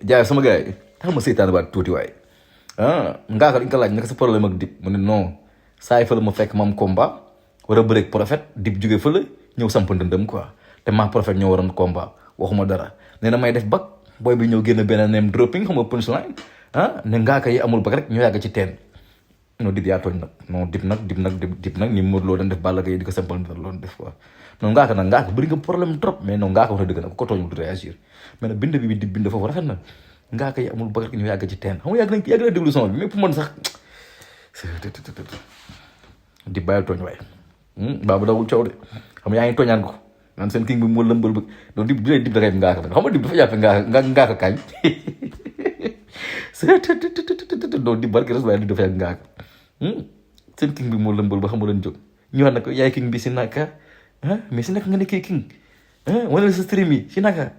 jaay sama gars yi tax ma seytaan baat tuuti waay ngaa ko dañ ko laaj naka sa problème ak dib mu ne non saa yi fa la ma fekk ma am combat war a bëreeg prophète dib jóge fa la ñëw samp ndëndëm quoi te maa prophète ñoo waroon combat waxuma dara nee na may def bag booy bi ñëw génn benn name dropping xam nga punchline ne ngaa ko yi amul bag rek ñu yàgg ci teen non dib yaa tooñ nag non dib nag ni Modou Lo doon def Balla Gaye di ko sampal loolu def quoi non ngaa ko nag ngaa ko bëri nga problème trop mais non ngaa ko wax dëgg nag ku ko tooñ du réagir mais nag bind bi dib bind foofu rafet na ngaa ko yi amul bag rek ñu yàgg ci teen xam nga yàgg na déglu son bi mais pour man sax di bàyyil tooñ waaye baabu dawul coow de xam nga yaa ngi tooñaan ko naan seen king bi moo lëmbal bëgg donc dib da kay ngaa ko xam nga dib dafa jàppe ngaa ko kañ donc dib barki res waaye dib dafa yàgg ngaa ko seen king bi moo lëmbal ba xamu leen jóg ñëwaat na ko yaay king bi si naka mais si naka nga nekkee king wane la sa stream yi si naka